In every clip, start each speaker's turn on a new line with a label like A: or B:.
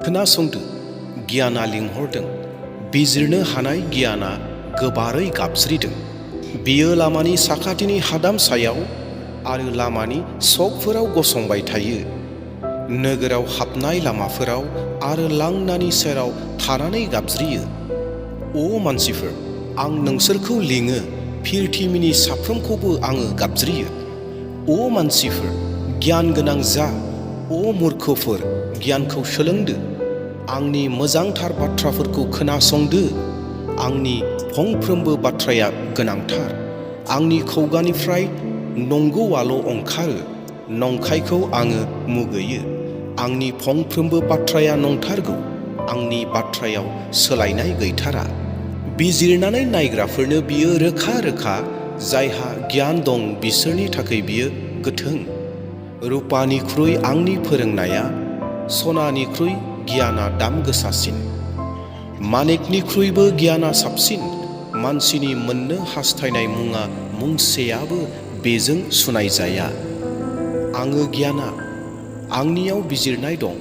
A: खोनासंदो, गियाना लिंहरदों, बिजिरनो हानाय गियाना गोबारै गाबज्रिदों। बियो लामानि साखाथिनि हादाम सायाव आरो लामानि सकफोराव गसंबाय थायो। नोगोराव हाबनाय लामाफोराव आरो लांदानि सेराव थानानै गाबज्रियो। अ मानसिफोर, आं नोंसोरखौ लिङो, फिरथिमिनि साफ्रोमखौबो आङो गाबज्रियो। अ मानसिफोर, गियान गोनां जा। अ मूर्खफोर, गियानखौ सोलोंदो। आंनि मोजांथार बाथ्राफोरखौ खोनासंदो। आंनि फंफ्रोमबो बाथ्राया गोनांथार। आंनि खुगानिफ्राय नंगौआल' ओंखारो, नंखायखौ आङो मुगैयो। आंनि फंफ्रोमबो बाथ्राया नंथारगौ, आंनि बाथ्रायाव सोलायनाय गैथारा। बिजिरनानै नायग्राफोरनो बियो रोखा रोखा, जायहा गियान दं बिसोरनि थाखाय बियो गोथों। रुपानिख्रुइ आंनि फोरोंनाया, सनानिख्रुइ गियाना दाम गोसासिन। माणिकनिख्रुइबो गियाना साबसिन। मानसिनि मोननो हास्थायनाय मुङा मुंसेयाबो बेजों सुनायजाया। आङो गियाना, आंनियाव बिजिरनाय दं।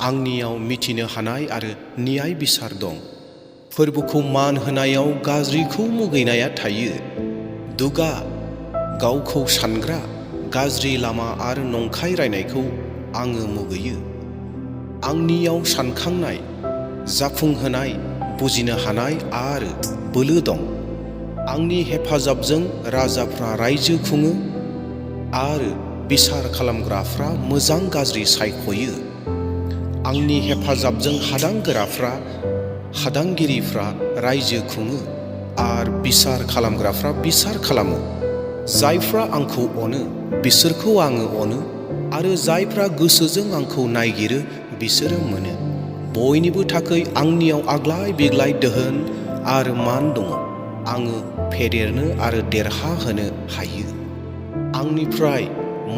A: आंनियाव मिथिनो हानाय आरो न्याय बिसार दं। फोरबोखौ मान होनायाव गाज्रिखौ मुगैनाया थायो। दुगा, गावखौ सानग्रा, गाज्रि लामा आरो नंखाय रायनायखौ आङो मुगैयो। आंनियाव सानखांनाय, जाफुंहोनाय, बुजिनो हानाय आरो बोलो दं। आंनि हेफाजाबजों राजाफ्रा रायजो खुङो आरो बिसार खालामग्राफ्रा मोजां गाज्रि सायख'यो। आंनि हेफाजाबजों हादांगिरिफ्रा रायजो खुङो आरो बिसार खालामग्राफ्रा बिसार खालामो। जायफ्रा आंखौ अनो बिसोरखौ आङो अनो, आरो जायफ्रा गोसोजों आंखौ नायगिरो बिसोरो मोनो। बयनिबो थाखाय आंनियाव आग्लाय बिग्लाय दोहोन आरो मान दङ। आङो फेदेरनो आरो देरहाहोनो हायो। आंनिफ्राय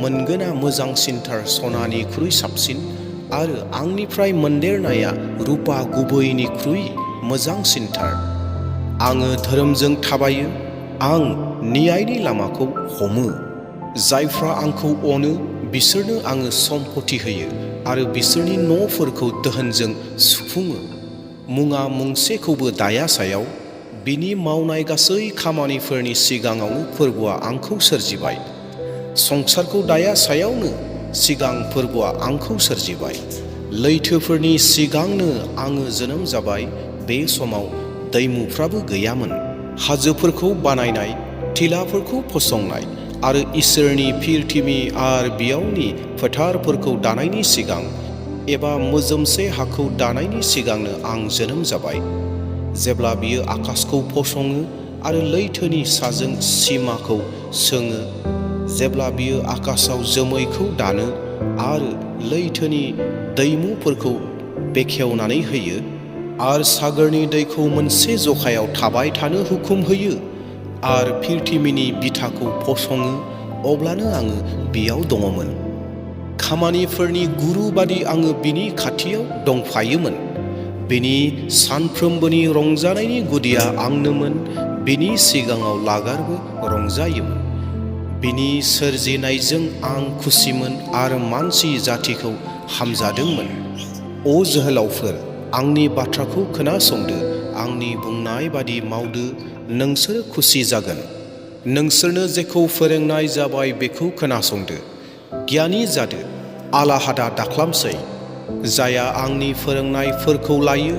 A: मोनगोना मोजांसिनथार सनानिख्रुइ साबसिन, आरो आंनिफ्राय मोनदेरनाया रुपा गुबैनिख्रुइ मोजांसिनथार। आङो धोरोमजों थाबायो, आं न्यायनि लामाखौ हमो। जायफ्रा आंखौ अनो बिसोरनो आङो सम्पथि होयो आरो बिसोरनि न'फोरखौ दोहोनजों सुफुङो। मुङा मुंसेखौबो दाया सायाव, बिनि मावनाय गासै खामानिफोरनि सिगाङावनो फोरबोआ आंखौ सोरजिबाय। संसारखौ दाया सायावनो सिगां फोरबोआ आंखौ सोरजिबाय। लैथोफोरनि सिगांनो आङो जोनोम जाबाय। बे समाव दैमुफ्राबो गैयामोन। हाजोफोरखौ बानायनाय, टिलाफोरखौ फसंनाय आरो इसोरनि फिरथिमि आरो बियावनि फोथारफोरखौ दानायनि सिगां, एबा मोजोमसे हाखौ दानायनि सिगांनो आं जोनोम जाबाय। जेब्ला बियो आकाशखौ फसङो आरो लैथोनि साजों सिमाखौ सोङो, जेब्ला बियो आकाशाव जोमैखौ दानो आरो लैथोनि दैमुफोरखौ बेखेवनानै होयो, आरो सागोरनि दैखौ मोनसे जखायाव थाबाय थानो हुकुम होयो, आरो फिरथिमिनि बिथाखौ फसङो, अब्लानो आङो बेयाव दङमोन। खामानिफोरनि गुरु बादि आङो बिनि खाथियाव दंफायोमोन। बिनि सानफ्रोमबोनि रंजानायनि गुदिया आंनोमोन। बिनि सिगाङाव लागारबो रंजायोमोन। बिनि सोरजिनायजों आं खुसिमोन आरो मानसि जाथिखौ हामजादोंमोन। अ जोहोलावफोर, आंनि बाथ्राखौ खोनासंदो। आंनि बुंनाय बादि मावदो, नोंसोर खुसि जागोन। नोंसोरनो जेखौ फोरोंनाय जाबाय बेखौ खोनासंदो। गियानि जादो, आलाहादा दाख्लामसै। जाया आंनि फोरोंनायफोरखौ लायो,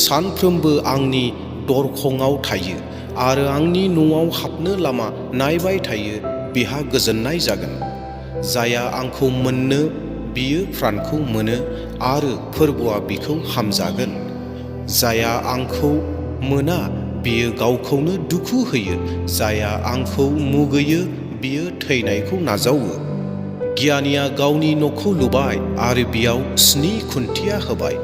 A: सानफ्रोमबो आंनि दरखङाव थायो आरो आंनि न'आव हाबनो लामा नायबाय थायो, बिहा गोजोननाय जागोन। जाया आंखौ मोननो, बियो प्राणखौ मोनो आरो फोरबोआ बिखौ हामजागोन। जाया आंखौ मोना, बियो गावखौनो दुखु होयो। जाया आंखौ मुगैयो, बियो थैनायखौ नाजावो। गियानिया गावनि न'खौ लुबाय आरो बियाव 7 खुन्थिया होबाय।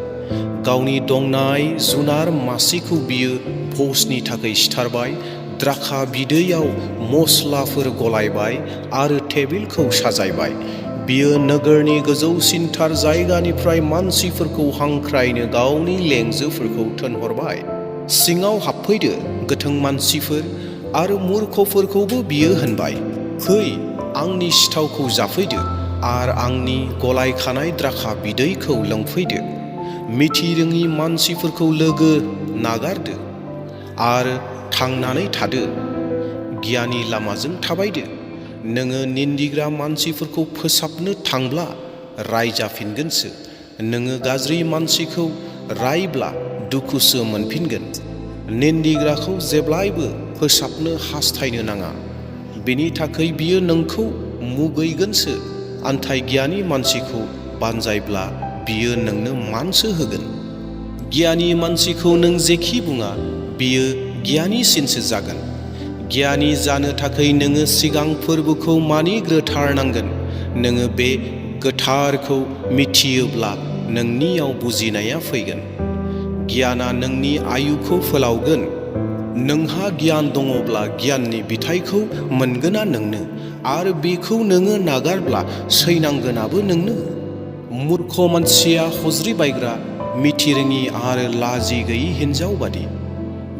A: गावनि दंनाय जुनार मासेखौ बियो भजनि थाखाय सिथारबाय। द्राखा बिदैयाव मस्लाफोर गलायबाय आरो टेबिलखौ साजायबाय। बियो नोगोरनि गोजौसिनथार जायगानिफ्राय मानसिफोरखौ हांख्रायनो गावनि लेंजोफोरखौ थोनहरबाय। सिङाव हाबफैदो, गोथों मानसिफोर, आरो मूर्खफोरखौबो बियो होनबाय, फै, आंनि सिथावखौ जाफैदो आरो आंनि गलायखानाय द्राखा बिदैखौ लोंफैदो। मिथिरोङि मानसिफोरखौ लोगो नागारदो आरो थांनानै थादो। गियाननि लामाजों थाबायदो। नोङो निन्दिग्रा मानसिफोरखौ फोसाबनो थांब्ला रायजाफिनगोनसो। नोङो गाज्रि मानसिखौ रायब्ला दुखुसो मोनफिनगोन। निन्दिग्राखौ जेब्लायबो फोसाबनो हास्थायनो नाङा, बेनि थाखाय बियो नोंखौ मुगैगोनसो। आन्थाय गियानि मानसिखौ बानजायब्ला बियो नोंनो मानसो होगोन। गियानि मानसिखौ नों जेखि बुङा बियो गियानिसिनसो जागोन। गियानि जानो थाखाय नोङो सिगां फोरबोखौ मानिग्रोथारनांगोन। नोङो बे गोथारखौ मिथियोब्ला नोंनियाव बुजिनाया फैगोन। गियाना नोंनि आयुखौ फोलावगोन। नोंहा गियान दङब्ला गियाननि बिथाइखौ मोनगोना नोंनो, आरो बेखौ नोङो नागारब्ला सैनांगोनाबो नोंनो। मूर्ख मानसिया हज्रि बायग्रा, मिथिरोङि आरो लाजि गैयि हिन्जाव बादि।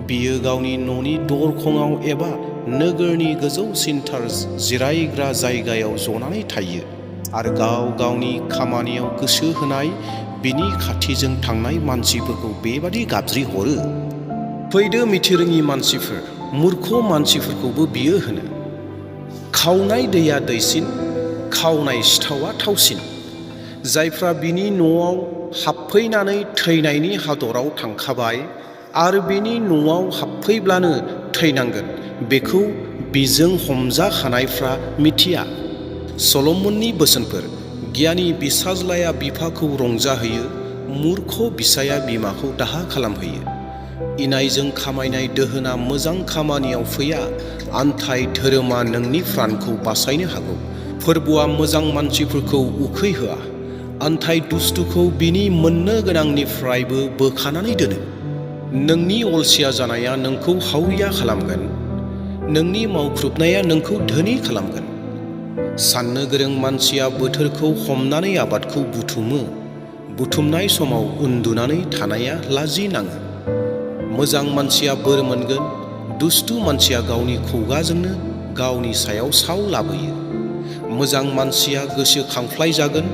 A: बियो गावनि न'नि दरखङाव एबा नोगोरनि गोजौसिनथार जिरायग्रा जायगायाव जनानै थायो आरो गाव गावनि खामानियाव गोसो होनाय बिनि खाथिजों थांनाय मानसिफोरखौ बेबादि गाबज्रि हरो। फैदो मिथिरोङि मानसिफोर, मूर्ख मानसिफोरखौबो बियो होनो। खावनाय दैया दैसिन, खावनाय सिथावा थावसिन। जायफ्रा बिनि न'आव हाबफैनानै थैनायनि हादराव थांखाबाय आरो बिनि न'आव हाबफैब्लानो थैनांगोन, बेखौ बिजों हमजाखानायफ्रा मिथिया। सल'मननि बोसोनफोर। गियानि बिसाज्लाया बिफाखौ रंजाहोयो, मूर्ख बिसाया बिमाखौ दाहा खालामहोयो। इनायजों खामायनाय दोहोना मोजां खामानियाव फैया, आन्थाय धोरोमा नोंनि प्राणखौ बासायनो हागौ। फोरबोआ मोजां मानसिफोरखौ उखैहोआ, आन्थाय दुष्टुखौ बिनि मोननो गोनांनिफ्रायबो बोखानानै दोनो। नोंनि अलसिया जानाया नोंखौ हावरिया खालामगोन, नोंनि मावख्रुबनाया नोंखौ धोनि खालामगोन। साननो गोरों मानसिया बोथोरखौ हमनानै आबादखौ बुथुमो, बुथुमनाय समाव उन्दुनानै थानाया लाजिनाङो। मोजां मानसिया बोर मोनगोन, दुष्टु मानसिया गावनि खुगाजोंनो गावनि सायाव साव लाबोयो। मोजां मानसिया गोसोखांफ्लाय जागोन,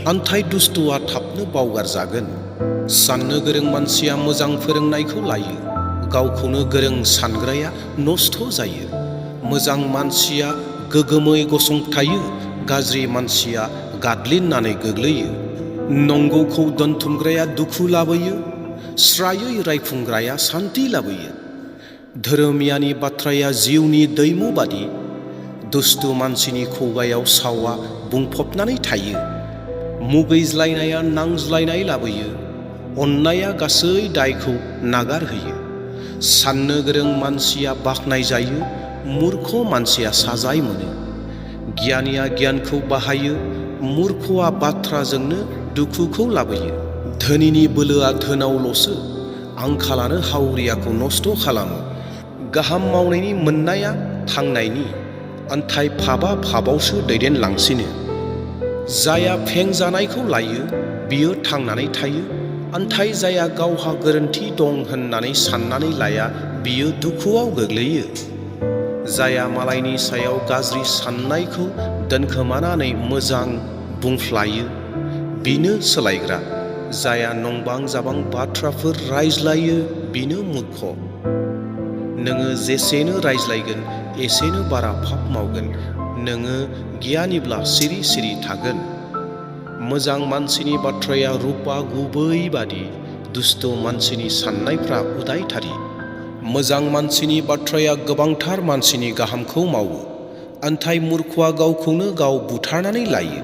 A: आन्थाय दुष्टुआ थाबनो बावगारजागोन। साननो गोरों मानसिया मोजां फोरोंनायखौ लायो, गावखौनो गोरों सानग्राया नस्थ' जायो। मोजां मानसिया गोगोमै गसंथायो, गाज्रि मानसिया गादलिननानै गोग्लैयो। नंगौखौ दोनथुमग्राया दुखु लाबोयो, स्रायै रायफुंग्राया सान्थि लाबोयो। धोरोमियानि बाथ्राया जिउनि दैमु बादि, दुष्टु मानसिनि खुगायाव सावआ बुंफबनानै थायो। मुगैज्लायनाया नांज्लायनाय लाबोयो, अननाया गासै दायखौ नागारहोयो। साननो गोरों मानसिया बाख्नायजायो, मूर्ख मानसिया साजाय मोनो। गियानिया गियानखौ बाहायो, मूर्खआ बाथ्राजोंनो दुखुखौ लाबोयो। धोनिनि बोलोआ धोनावल'सो, आंखालानो हावरियाखौ नस्थ' खालामो। गाहाम मावनायनि मोननाया थांनायनि, आन्थाय फाबा फाबावसो दैदेनलांसिनो। जाया फें जानायखौ लायो बियो थांनानै थायो, आन्थाय जाया गावहा गोरोन्थि दं होननानै साननानै लाया बियो दुखुआव गोग्लैयो। जाया मालायनि सायाव गाज्रि साननायखौ दोनखोमानानै मोजां बुंफ्लायो बिनो सोलायग्रा। जाया नंबां जाबां बाथ्राफोर रायज्लायो बिनो मूर्ख। नोङो जेसेनो रायज्लायगोन एसेनो बारा पाप मावगोन। नोङो गियानिब्ला सिरि सिरि थागोन। मोजां मानसिनि बाथ्राया रुपा गुबै बादि, दुष्ट मानसिनि साननायफ्रा उदायथारि। मोजां मानसिनि बाथ्राया गोबांथार मानसिनि गाहामखौ मावो, आन्थाय मूर्खआ गावखौनो गाव बुथारनानै लायो।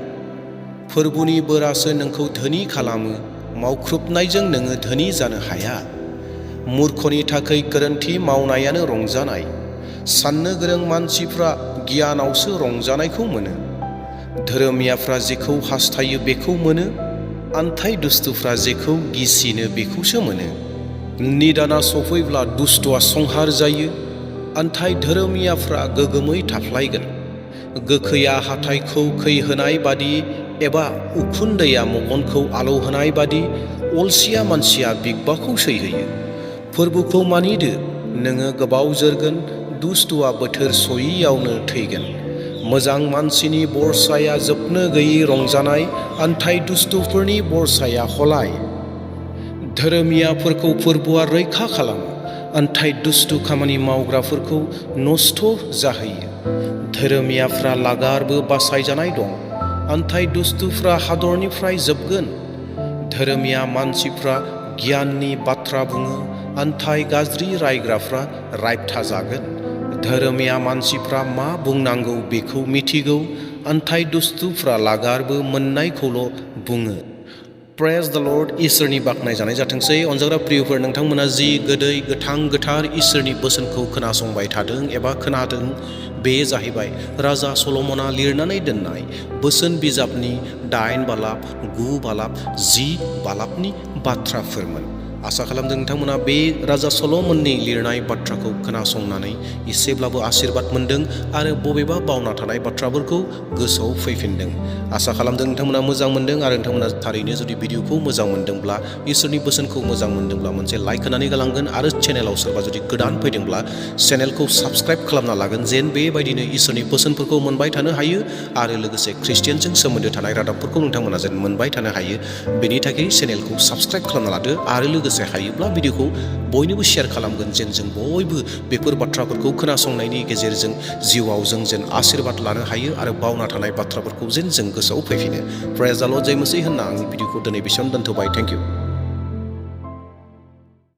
A: फोरबोनि बोरासो नोंखौ धोनि खालामो, मावख्रुबनायजों नोङो धोनि जानो हाया। मूर्खनि थाखाय गोरोन्थि मावनायानो रंजानाय, साननो गोरों मानसिफ्रा गियानावसो रंजानायखौ मोनो। धोरोमियाफ्रा जेखौ हास्थायो बेखौ मोनो, आन्थाय दुष्टुफ्रा जेखौ गिसिनो बेखौसो मोनो। निदाना सफैब्ला दुष्टआ संहार जायो, आन्थाय धोरोमियाफ्रा गोगोमै थाफ्लायगोन। गोखैया हाथायखौ खैहोनाय बादि एबा उखुन्दैया मगनखौ आलौहोनाय बादि अलसिया मानसिया बिखबाखौ सैहोयो। फोरबोखौ मानिदो, नोङो गोबाव जोरगोन, दुष्टआ बोथोर सयैयावनो थैगोन। मोजां मानसिनि बरसाया जोबनो गैयै रंजानाय, आन्थाय दुष्टफोरनि बरसाया हलाय। धोरोमियाफोरखौ फोरबोआ रैखा खालामो, अन्थाइ दुस्थु खामानि मावग्राफोरखौ नस्थ' जाहैयो। धोरोमियाफ्रा लागारबो बासायजानाय दं, अन्थाइ दुस्थुफ्रा हादरनिफ्राय जोबगोन। धोरोमिया मानसिफ्रा गियाननि बाथ्रा बुङो, अन्थाइ गाज्रि रायग्राफ्रा रायबथाजागोन। धोरोमिया मानसिफ्रा मा बुंनांगौ बेखौ मिथिगौ, अन्थाइ दुस्थुफ्रा लागारबो मोननायखौल' बुङो। प्रेज द लर्ड। इसोरनि बाख्नायजानाय जाथोंसै। अनजाग्रा प्रियफोर, नोंथांमोना जि गोदै गोथां गोथार इसोरनि बोसोनखौ खोनासंबाय थादों एबा खोनादों, बे जाहैबाय राजा सल'मना लिरनानै दोननाय बोसोन बिजाबनि 8 बालाब, 9 बालाब, 10 बालाबनि बाथ्राफोरमोन। आसा खालामदों नोंथांमोना बे राजा सल'मननि लिरनाय बाथ्राखौ खोनासंनानै एसेब्लाबो आशीर्बाद मोन्दों आरो बबेबा बावना थानाय बाथ्राफोरखौ गोसोआव फैफिनदों। आसा खालामदों नोंथांमोना मोजां मोन्दों आरो नोंथांमोना थारैनो जुदि भिडिअखौ मोजां मोन्दोंब्ला, इसोरनि बोसोनखौ मोजां मोन्दोंब्ला मोनसे लाइक होनानै गालांगोन आरो चेनेलाव सोरबा जुदि गोदान फैदोंब्ला चेनेलखौ साबस्क्राइब खालामना लागोन, जेन बेबायदिनो इसोरनि बोसोनफोरखौ मोनबाय थानो हायो आरो लोगोसे ख्रिस्टियानजों सोमोन्दो थानाय रादाबफोरखौ नोंथांमोना जेन मोनबाय थानो हायो। बेनि थाखाय चेनेलखौ साबस्क्राइब खालामना लादो आरो लोगोसे हायोब्ला भिडिअखौ बयनोबो शेयार खालामगोन, जेन जों बयबो बेफोर बाथ्राफोरखौ खोनासंनायनि गेजेरजों जिउआव जों जेन आशीर्बाद लानो हायो आरो बावना थानाय बाथ्राफोरखौ जेन जों गोसोआव फैफिनो। प्रेज द लर्ड, जय मसीह होनना आंनि भिडिअखौ दिनै बेसेबां दोनथ'बाय। Thank you.